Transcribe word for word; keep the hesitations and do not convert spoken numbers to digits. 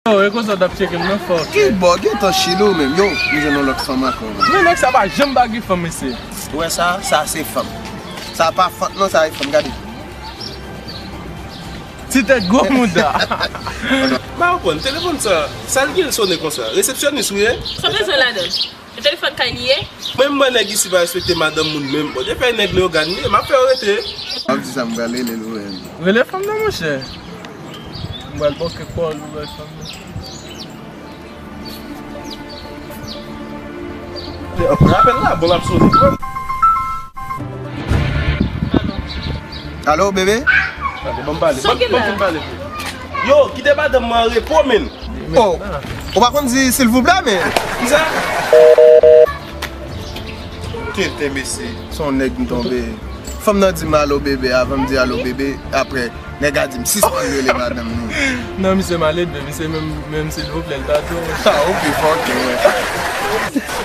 Yo, e konsa w t ap tcheke m nan, fòk. Ki bò, gentan chili w menm. Yo, m jwenn yon lòt fanm ankò, man. Men nèg sa pa janm pa gen fanm, mesye. Ou wè sa? Sa se fanm. Sa pa fanm non, sa e fanm, gade. Ti tèt gwo mouda. M pa konprann, telefòn sa, sa l gen l sonnen konsa? Resepsyonis ou ye? Sa bezwen ladan l? E telefòn kay li ye? Mwen, m wè nèg isi pa respekte madanm moun menm. Bondye fè nèg Leyogàn li ye, m ap fè yo rete. M ap di sa, m pral rele l, ou wè. Rele fanm nan, monchè. M pral bòke kò l, ou wè fanm nan. Rapèl la, bon, l ap sone. Alo, bebe? Gade, ban m pale. Ban, ban m fin pale. Yo, kite madanm mwen an repo, men. Oh, ou pa konn di silvouplè, men? Kisa? Tenten, mesye. Se yon nèg m tonbe. Fanm nan di m alo, bebe, avan m di alo, bebe, apre, nèg la di m sispann rele madanm nou. Non, misye maledve, misye menm, menm silvouplè, l pa tou. Ah, ok, fòk, wè.